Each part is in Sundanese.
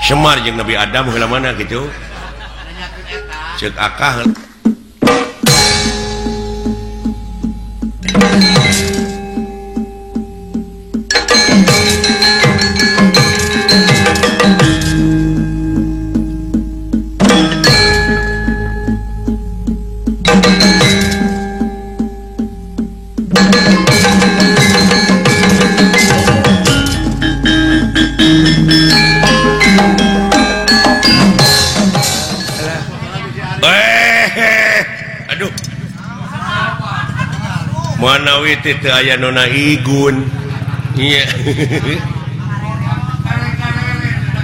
Semar jeung Nabi Adam heula mana gitu. Ceuk akah. Manawi teh teu aya nona igun. Iya.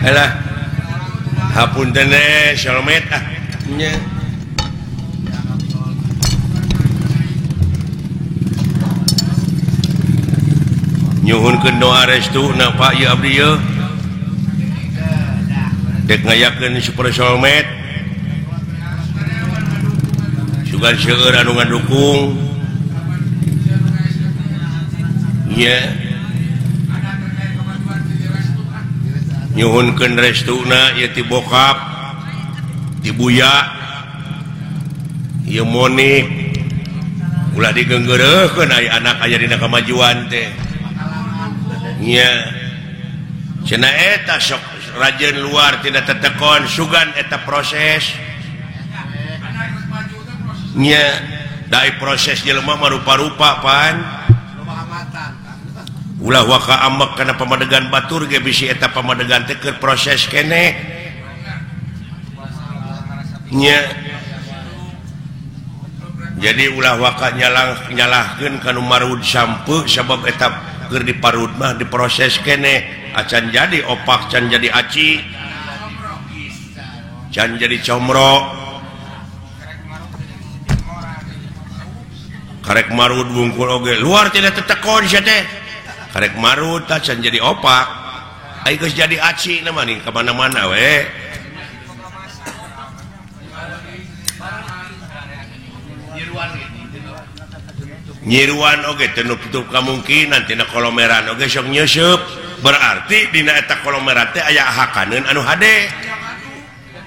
Alah. Hapunten solmet ah. Nya. Nyuhunkeun doa restu na Pak ieu abdi ieu. Dek ngayakeun super solmet. Sugan seueur anu ngadukung. Ya. Nyuhunkeun restuna ieu ti bokap, ti buya, ieu Monik. Ulah digeunggeureuhkeun aya anak aya dina kamajuan teh. Nya. Cenah eta sok rajeun luar tina tetekon sugan eta proses. Nya, da proses jelema mah rupa-rupa pan. Ulah waka amek kana pamadegan batur ge bisi eta pamadegan teh keur proses keneh. Nya. Jadi ulah waka nyalahkeun ka nu marud sampeu sabab eta keur diparud mah diproses keneh, acan jadi opak, can jadi aci, can jadi comro. Karek marud wungkul oge luar tidak tetekon sia teh. Karek marut can jadi opak, ai geus jadi aci na mah nih ka mana-mana we. Nyiruan oge teu nutup kamungkinan tina kolomeran oge sok nyeuseub, berarti dina eta kolomeran teh aya hakaneun anu hade.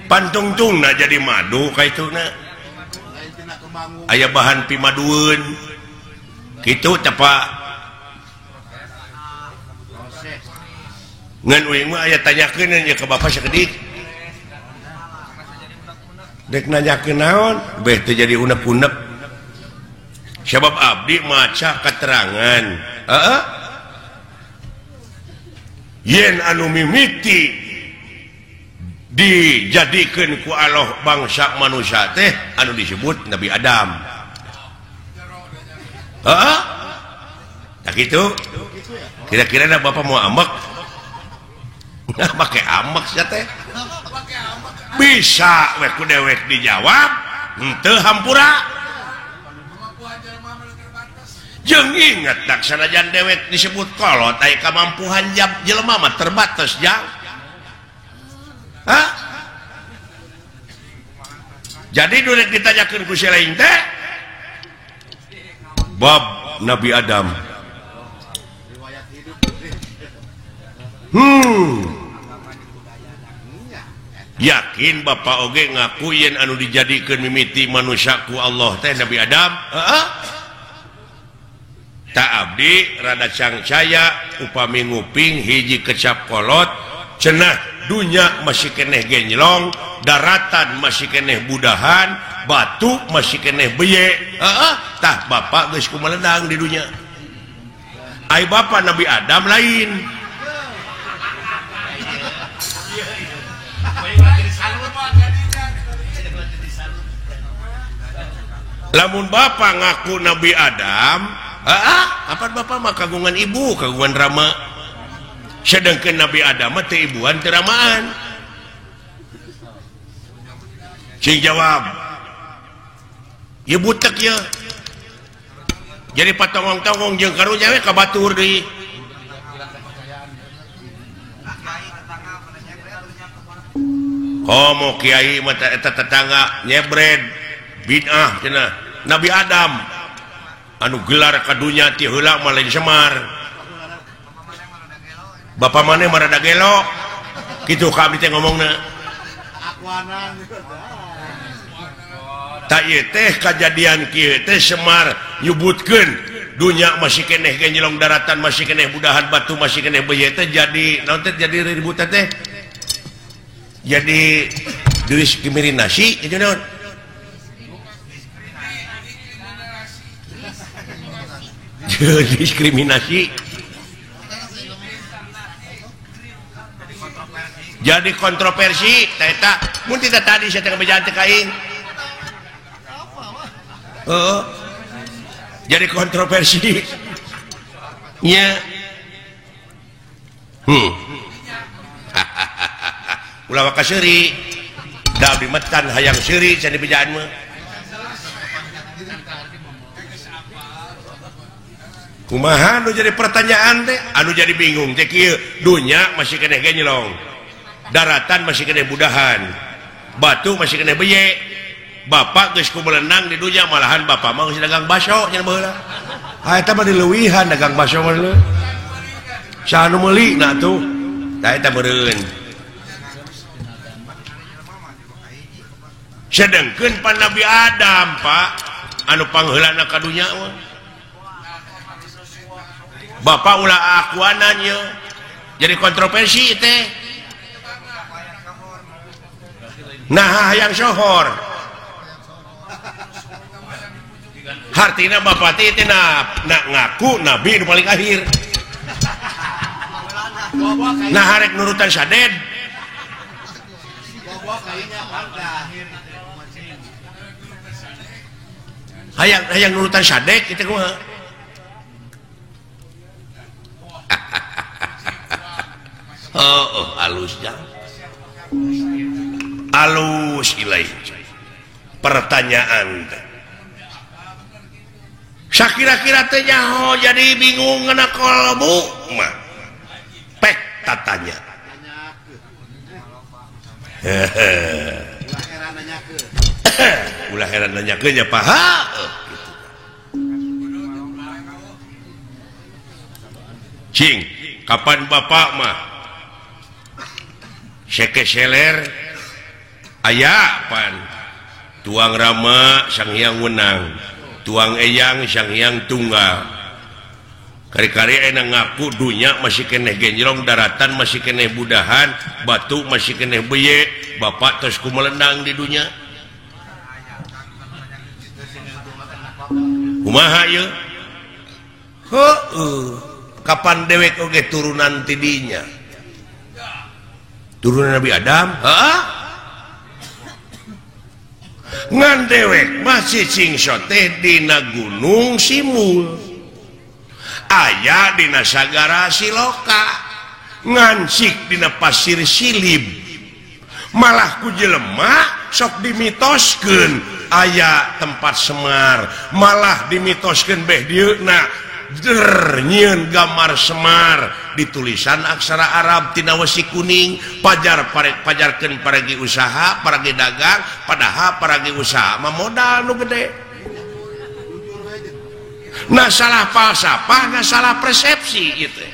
Pantungtungna jadi madu kaituna. Aya bahan pimadueun. Kitu teh Pak. Ngan uing mah aya tanyakeun nya ka bapak sakedik. Dek nanyakeun naon? Beh teu jadi unek-unek. Sabab abdi maca keterangan. Heeh. Yen anu mimiti dijadikeun ku Allah bangsa manusia teh anu disebut Nabi Adam. Heeh. Tak kitu. Kira-kira na bapak mau ambek? Pakai amek sia teh. Bisa we ku dewek dijawab, henteu hampura. Jeung inget tak sanajan dewek disebut kolot aya kamampuhan jelema mah terbatas jang. Hah? Jadi durek ditanyakeun ku si lain teh bab Nabi Adam. Yakin bapak oge ngaku yen anu dijadikeun mimiti manusia ku Allah teh Nabi Adam. Heeh. Tak abdi rada cangcaya upami nguping hiji kecap kolot cenah dunya masih keneh genjlong, daratan masih keneh budahan, batu masih keneh beye. Heeh. Tah bapak geus kumaledang di dunya. Ai bapak Nabi Adam lain. Lamun bapak ngaku Nabi Adam, apa bapak mah kagungan ibu, kagungan rama. Sedangkan Nabi Adam mah teu ibuan teu ramaan. Cing jawab. Ieu butek ye. Jadi patongong-tongong jeung karunya we ka batur deui. Komo kiai mah eta tetangga nyebred bid'ah cenah. Nabi Adam anu gelar ka dunya ti heula mah lain Semar. Bapak maneh mah rada gelo. Kitu ka abdi teh ngomongna. Tak ieu teh kajadian kieu teh Semar nyebutkeun dunya masih keneh genjelong daratan masih keneh budahan batu masih keneh beuye teh jadi naon teh jadi ribut teh. Jadi diskriminasi itu naon? Diskriminasi. Jadi kontroversi tah eta mun teh tadi saya teh bejaan teh ka aing. Heeh. Jadi kontroversi. Nya. Ulah waka seuri. Da abdi metan hayang seuri cenah bejaan mah. Kumaha nu jadi pertanyaan teh? Anu jadi bingung teh kieu, dunya masih keneh genyelong. Daratan masih keneh budahan. Batu masih keneh beye. Bapak geus kumelenang di dunya malahan bapak mah geus dagang baso nya baheula. Ha eta mah dileuwihan dagang baso mah leuh. Saha nu meuli na tuh? Tah eta meureun. Sedengkeun pan Nabi Adam, Pak, anu pangheulana ka dunya mah. Bapak ulah akuanan ye. Jadi kontroversi teh. Nah hayang sohor. Hartina bapak teh teh na ngaku nabi nu paling akhir. Nah harek nurutan saded. Hayang hayang nurutan sadek kitu kumaha? Oh, halus jang. Alus ilai. Pertanyaan teh. Sakira-kira teh nyaho jadi bingung ngena kolbu mah. Pek tatanya. Ulah heran nanyakeun nya Pak. Cing, kapan bapak mah sekeseler aya pan tuang Rama Sang Hyang Wenang, tuang Eyang Sang Hyang Tunggal. Kari-kari enak ngaku dunya masih keneh genjrong, daratan masih keneh budahan, batu masih keneh beye, bapak terus kumelenang di dunya. Kumaha ieu? Heueuh, kapan dewek oge turunan tidinya? Turunan Nabi Adam? Heeh. Ngan dewek masih cingso teh dina Gunung Simul. Aya dina Sagara Siloka, ngancik dina Pasir Silib. Malah ku jelema sok dimitoskeun aya tempat Semar, malah dimitoskeun beh dieuna der nyieun gambar Semar ditulisan aksara Arab tina wesi kuning, pajar pajarkeun paragi usaha, paragi dagang, padahal paragi usaha mah modal nu gede. Nah salah falsafah, nah salah persepsi gitu.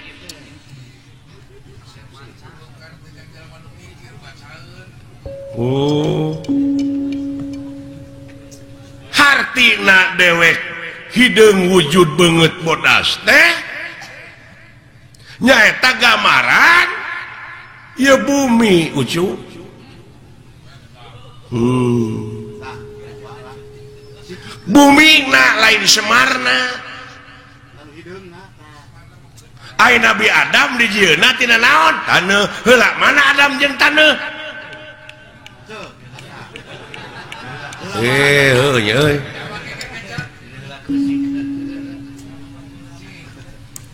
Oh. Hartina dewek hideung wujud beungeut bodas teh nyaeta gambaran ieu bumi ucu. Bumi na lain Semarna. Ai Nabi Adam dijieunna tina naon? Taneuh. Heula mana Adam jeung taneuh? Heuh nya euy.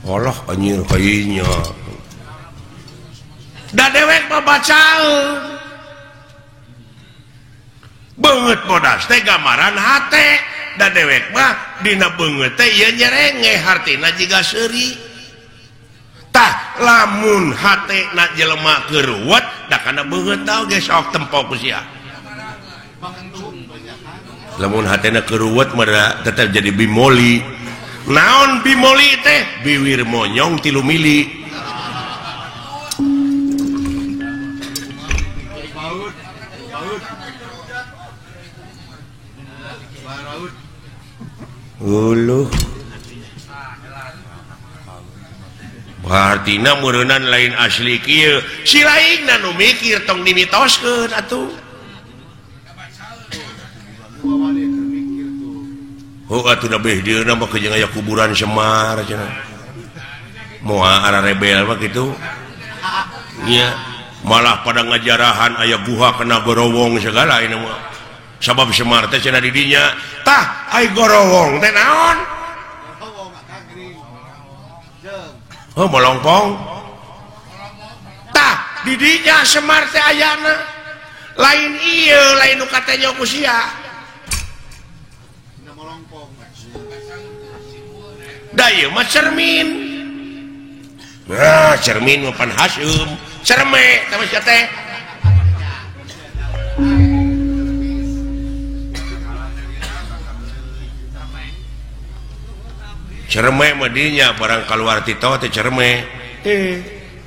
Allah anjir kayanya. Da dewek mah bacaeun. Beungeut bodas teh gambaran hate. Da dewek mah dina beungeut teh ieu nyerenge hartina jiga seuri. Tah lamun hate na jelema keur ruwet da kana beungeut oge sok tempo ku sia. Lamun hatena keur ruwet mah tetep jadi bimoli. Naon bimoli teh? Biwir monyong 3 mili. Uluh. Hartina meureunnan lain asli kieu. Si lainna nu mikir tong dimitoskeun atuh. Oh atuh da beh dieuna mah jeung aya kuburan Semar cenah. Moal ara rebel mah kitu. Nya malah pada ngajarahan aya guha kena gorowong segala ini mah. Sabab Semar teh cenah di dinya. Tah ai gorowong teh naon? Oh molongpong. Tah di dinya Semar teh ayana. Lain ieu lain nu katanya ku sia. Da ieu mah cermin. Nah, cermin mah pan haseum. Cerme tah mah sia teh. Cerme mah dinya barang kaluar ti tol teh cerme.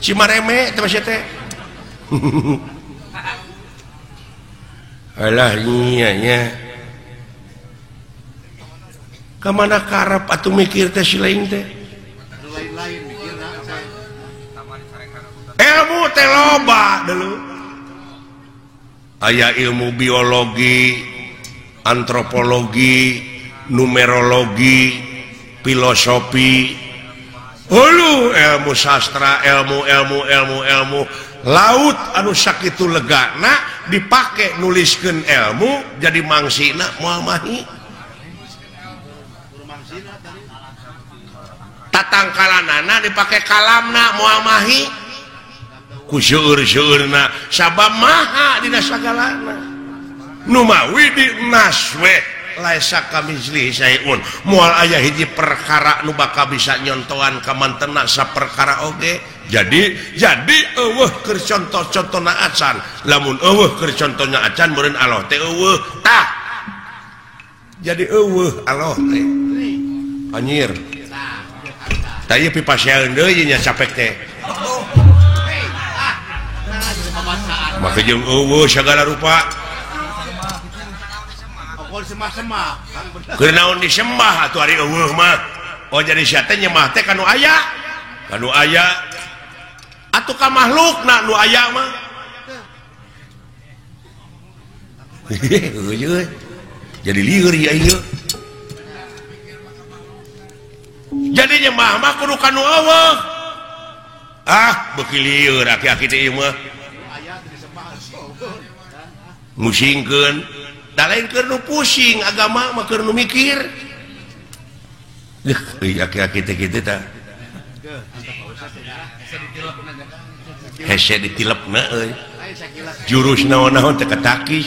Cimareme teh mah sia teh. Alah nya nya. Ka mana karep atuh mikir teh si lain teh? Lain-lain mikirna teh. Ilmu teh loba deuleu. Aya ilmu biologi, antropologi, numerologi, filosofi, hulu ilmu sastra, ilmu ilmu ilmu ilmu laut anu sakitu legana dipake nuliskeun ilmu jadi mangsina moal mahi. Tatangkalanana dipake kalamna moal mahi ku seueur-seueurna sabab maha dina sagalana. Nu mawi di naswe laisa kamitslihi syai'un moal aya hiji perkara nu bakal bisa nyontoan ka mantena saperkara oge. Jadi eueuh keur contoh-contona acan. Lamun eueuh keur contohna acan meureun Allah teh eueuh. Tah jadi eueuh Allah teh anjir. Tah ieu pipasean deui nya capek teh. Maka jeung eueuh sagala rupa. Keur naon disembah atuh ari eueuh mah. Oh jadi sia teh nyembah teh ka nu aya. Ka nu aya atuh ka makhlukna nu aya mah. Jadi lieur ieu ieu. Jadi nyembah mah kudu ka nu eueuh. Ah beuki lieur aki-aki teh ieu mah. Musingkeun da lain keur nu pusing agama mah keur nu mikir. Euy aki-aki teh kitu tah. Hese ditilepna euy. Jurus naon-naon teh katakis.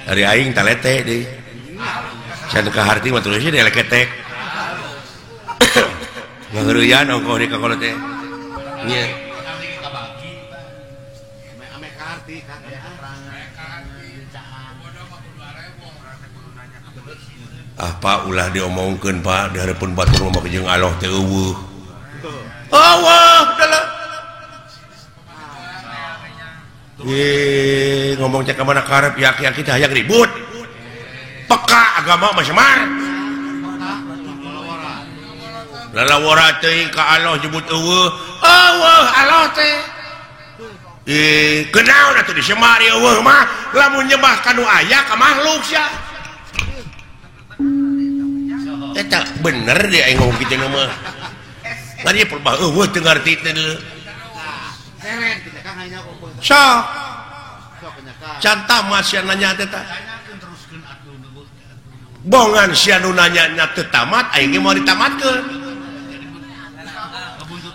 Ari aing talete deui. Can ka harti mah terus deui leketek. Ngaheureuyan ongkoh di ka kolot teh. Nya. Ah Pak ulah diomongkeun Pak di hareupeun batur mah jeung Allah teh eueuh. Eueuh dalah. Ngomong cek ka mana karep ya aki-aki teh hayang ribut. Peka agama mah Semar. Lalawara teuing ka Allah nyebut eueuh. Eueuh Allah teh. Kenaon atuh disemar eueuh mah lamun nyembah ka nu aya ka makhluk sia. Eta bener deh aing ngomong kitu mah. Ngan ieu perbah eueuh teu ngarti teh deuleu. Sok. Can tamat sia nanya teh tah. Bongan sia nu nanya nya teu tamat aing ge moal ditamatkeun.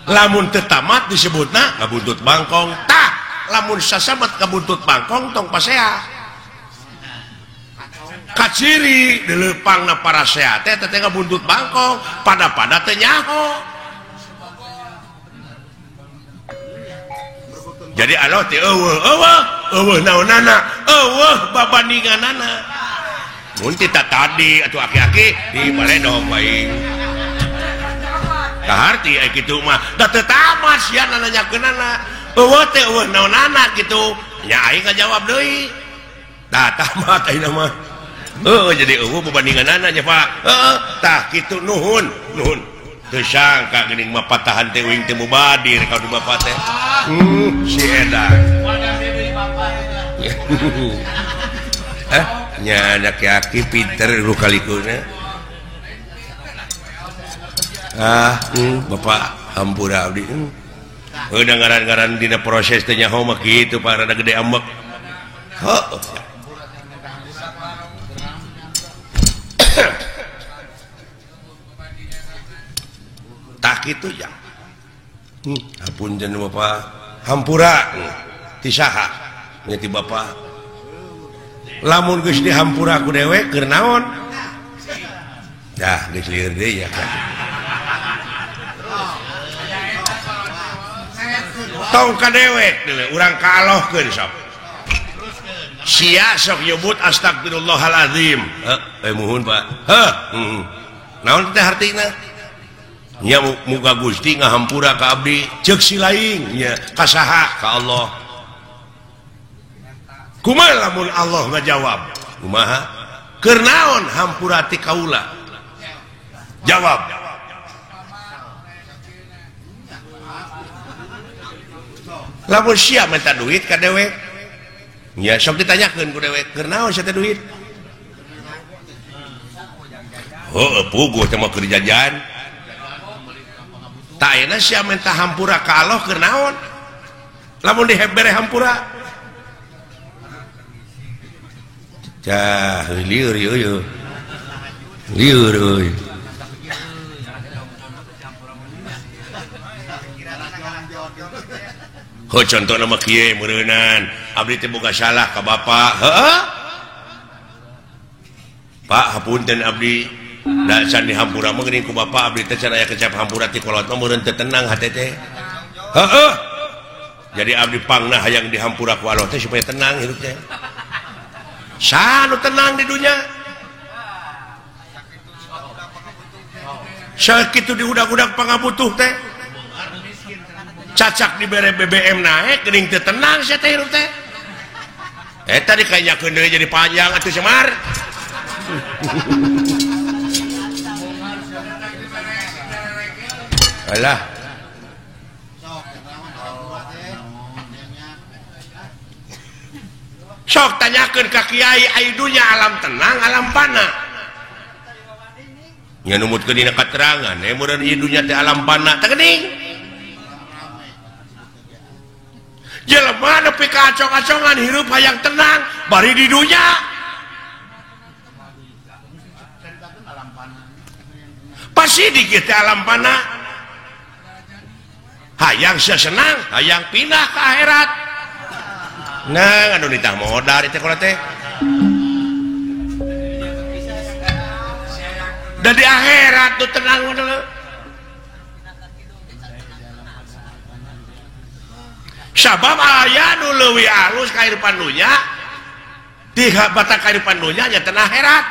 Lamun teu tamat disebutna ngabuntut bangkong. Tah, lamun sasamat ngabuntut bangkong tong pasea. Kaciri dileupangna parasea teh teh ngabuntut bangkong pada-pada teh nyaho. Jadi Allah teh eueuh eueuh eueuh naonana eueuh babandinganana. Mun ti tadi atuh aki-aki di baledog bae. Kaharti ai kitu mah da teu tamat sia nanyakeunana. Eueuh teh eueuh naonana kitu. Nya aing ngajawab deui. Tah tamat ayeuna mah. Heuh jadi eueuh bebandinganana nya Pak. Heeh tah kitu nuhun, nuhun. Teu sangka geuning mah patahan teh uing teh mubadir ka du bapak teh. Si edan. Eh nya aki-aki pinter lu kalikuna. Ah, bapak hampura abdi. Udah ngaran-ngaran dina proses teh nyaho mah kitu Pak rada gede ambek. Heuh. Tak kitu ya. Hapunten bapak. Hampura ti saha? Nya ti bapak. Lamun geus dihampura ku dewek keur naon? Dah geus lieur deui ya kan. Tong ka dewek urang kalohkeun sok. Sia sok nyebut astagfirullahalazim. Heuh, muhun Pak. Heuh, naon teh hartina? Nya muga Gusti ngahampura ka abdi, ceuk si laing nya ka saha? Ka Allah. Kumaha lamun Allah ngajawab? Kumaha? Keur naon hampura ti kaula? Jawab. Lamun sia minta duit ka dewek, nya sok ditanyakeun ku dewek, keur naon sia teh duit? Heuh, puguh teh mah keur jajan. Tah ayeuna sia minta hampura ka Allah keur naon? Lamun dibere hampura. Cah, lieur ieu. Lieur euy. Heuh contohna mah kieu meureunan, abdi teh boga salah ka bapak. Heuh. Pak hapunten abdi, da can dihampura mah geuning ku bapak abdi teh can aya kecap hampura ti kolot mah meureun teu tenang hate teh. Heuh. Jadi abdi pangna hayang dihampura ku Allah teh supaya tenang hidup teh. Saha nu tenang di dunya? Sakitu diudag-udag pangabutuh teh. Cacak dibere BBM naik geuning teu tenang sia teh hirup teh. Eta dikanyakeun deui jadi panjang atuh Semar. Alah. Sok tanyakeun ka kiai ai dunya alam tenang alam pana. Nya numutkeun dina katerangan meureun ieu dunya teh alam pana teh geuning. Jelema nepi ka acong-acongan hirup hayang tenang bari di dunya. Pasti dikit teh alam pana. Hayang sia senang, hayang pindah ke akhirat. Nah, anu nitah modar teh kolot teh. Da di akhirat tuh tenang modal. Sabab aya nu leuwih alus kahirupan dunya, ti batak kahirupan dunya nya teu akhirat.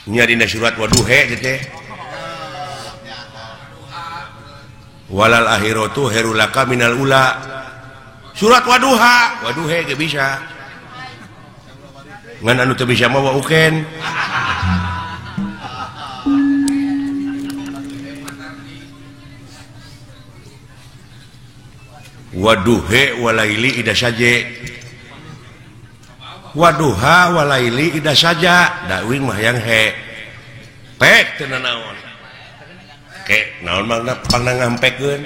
Nya dina surat waduhe teh. Walal akhiratu khairul laka minal ula. Surat waduha, waduhe ge bisa. Ngan anu teu bisa mah wauken. Waduhe walaili ida saje. Waduha walaili ida saja. Da uing mah yang he. Pek teu nanaon. Ke naon mangna pangna ngampekeun.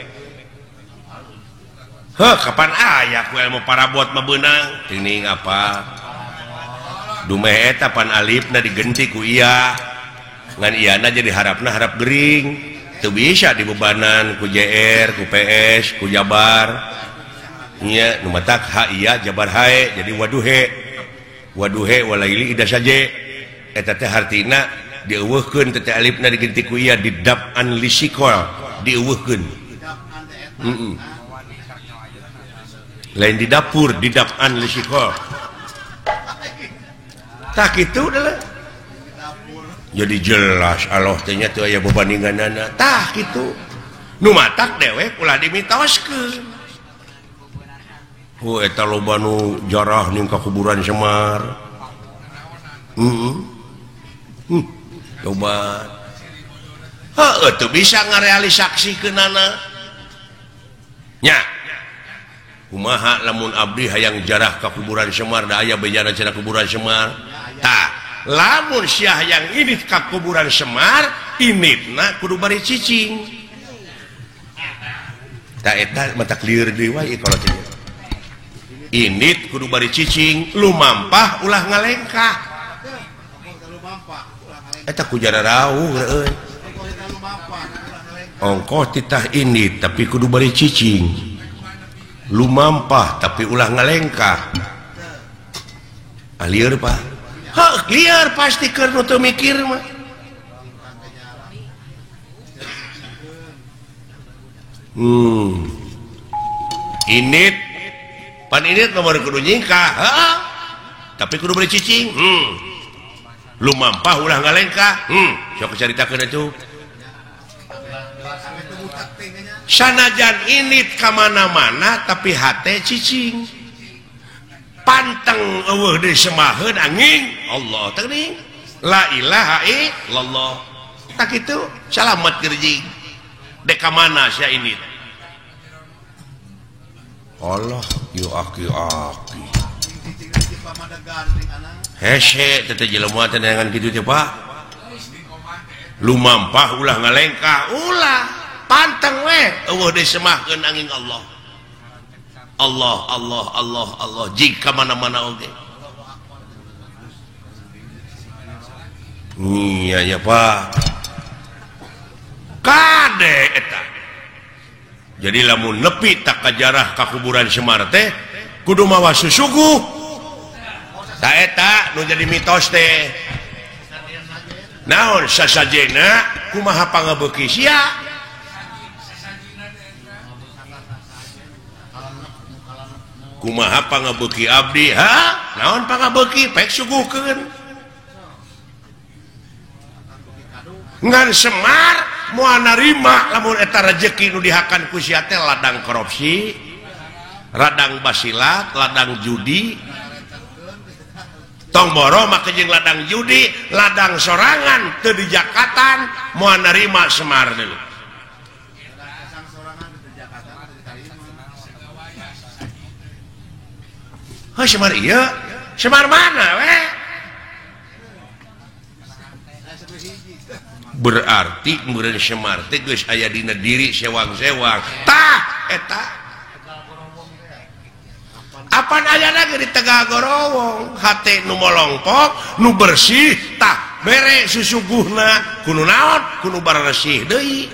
Heuh kapan aya ku ilmu parabot mah beunang? Tining apa? Dumeh eta pan alifna digenti ku iya. Ngan iyana jadi harapna harap gering. Teu bisa dibebanan ku JR, ku PS, ku Jabar. Nya nu matak ha iya Jabar hae jadi waduhe. Waduhe walaili ida saje. Eta teh hartina dieuweuhkeun teh alifna digenti ku iya didap'an lisikol, dieuweuhkeun. Heeh. Lain di dapur didap'an lisikol. Tak kitu adalah. Jadi jelas Allah teh nya teu aya bebandinganana. Tah kitu. Nu matak dewek ulah dimitoskeun. Oh eta loba nu jarah ning ka kuburan Semar. Coba. Heuh teu bisa ngarealisaksikeunana. Nya. Kumaha lamun abdi hayang jarah ka kuburan Semar da aya bejana cenah kuburan Semar. Tah, lamun sia hayang indit ka kuburan Semar, inditna kudu bari cicing. Tah eta mata lieur deui wae kalau teh. Indit kudu bari cicing, lumampah ulah ngalengkah. Eta ku jararauh euy. Ongkoh titah indit tapi kudu bari cicing. Lumampah tapi ulah ngalengkah. Ah lieur Pak. Heuh lieur pasti keur nu teu mikir mah. Indit pan indit nomor kudu nyingkah, heeh. Tapi kudu bari cicing. Lumampah ulah ngalengkah. Sok caritakeun atuh. Sanajan indit ka mana-mana tapi hate cicing. Panteng eueuh deui semaheun angin Allah teuing. La ilaha illallah. Tak kitu salamet gerjing. Dek ka mana sia indit? Allah yu aki-aki. Hese teh jelema teh neangan kitu teh Pak. Lumampah ulah ngalengkah, ulah panteng we eueuh deui semahkeun angin Allah. Allah Allah Allah Allah jika mana-mana oge. Iya ya Pak. Kade eta. Jadi lamun nepi tak kajarah ka kuburan Semar teh kudu mawa susuguh. Ta eta nu jadi mitos teh. Naon sasajena kumaha pangabeuki sia? Kumaha pangabeuki abdi? Ha? Naon pangabeuki? Pek suguhkeun. Ngan Semar moal narima lamun eta rejeki nu dihakan ku sia teh ladang korupsi, ladang basilat, ladang judi. Tong boro make jeung ladang judi, ladang sorangan teu dijakatan moal narima Semar deui. Heuh Semar ieu, Semar mana we? Berarti meureun Semar teh geus aya dina diri sewang-sewang. Tah eta. Apan ayana ge di Tegal Gorowong, hate nu molongpok, nu bersih tah bere susuguhna kudu naon? Kudu baresih deui.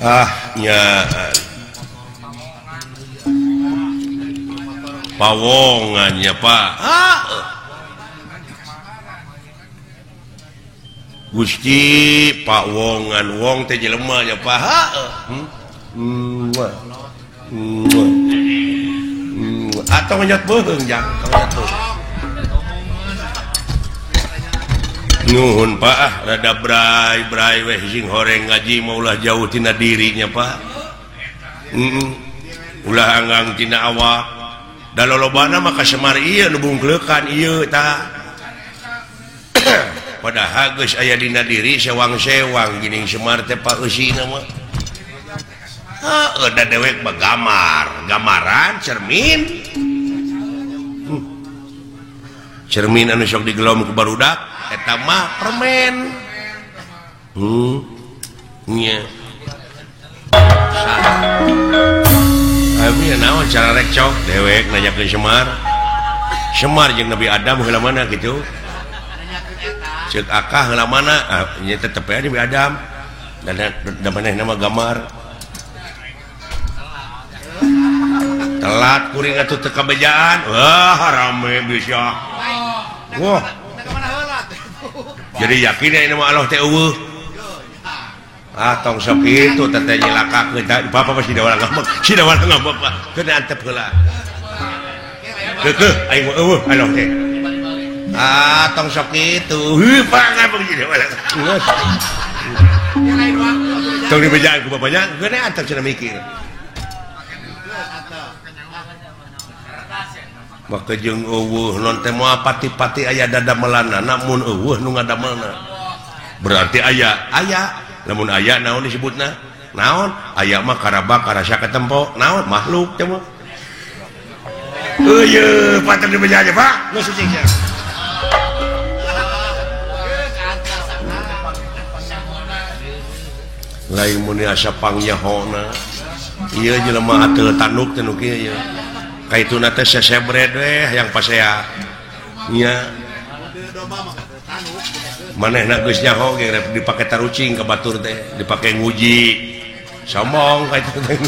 Ah nya. Pawongan ya Pak. Ah. Gusti Pak Wongan wong teh jelema ya Pak. Atau ngenyot beuheung jang, ngenyot beuheung. Nuhun Pak, ah rada bray-bray weh sing horeng ngaji mah ulah jauh tina dirinya Pak. Ulah anggang tina awak. Da lolobana mah ka Semar ieu nu bungkleukan ieu tah. Padahal geus aya dina diri sewang-sewang geuning Semar teh Pak eusina mah. Heuh da dewek mah gamar, gambaran cermin. Cermin anu sok digelom ku barudak eta mah permen. Nya. Abi naon cara rekcok dewek nanyakeun Semar. Semar jeung Nabi Adam heula mana kitu? Ceuk akah heula mana? Ah nya tetep aya Nabi Adam. Da manehna mah gamar. Telat kuring atuh teu kabejaan. Wah rame bisa. Wah. Jadi yakin ya ini mah Allah teh eueuh. Ah tong sok kitu teh teh nyilakakeun. Bapak pasti da urang ngambek. Si da urang ngambek Pak. Keun antep heula. Keukeuh aing mah eueuh Allah teh. Ah tong sok kitu. Heuh Pak ngambek si da urang. Tong dibejaan ku bapaknya, keun antep cenah mikir. Maka jeung eueuh non teh moal pati-pati aya dadamelanna namun eueuh nu ngadamelna. Berarti aya, aya. Lamun aya naon disebutna? Naon? Aya mah karabak karasa katempo. Naon? Makhluk teh mah. Eueuh, pater dibeja aja, Pak. Geus suci sia. Lain mun asa pangnyahoana. Ieu jelema ateul tanduk teh nu kieu ieu. Kaituna teh sesebred we hayang pasea. Nya. Manehna geus nyaho ge rek dipake tarucing ka batur teh, dipake nguji. Sombong kaitu teh.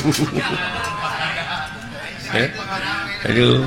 Aduh.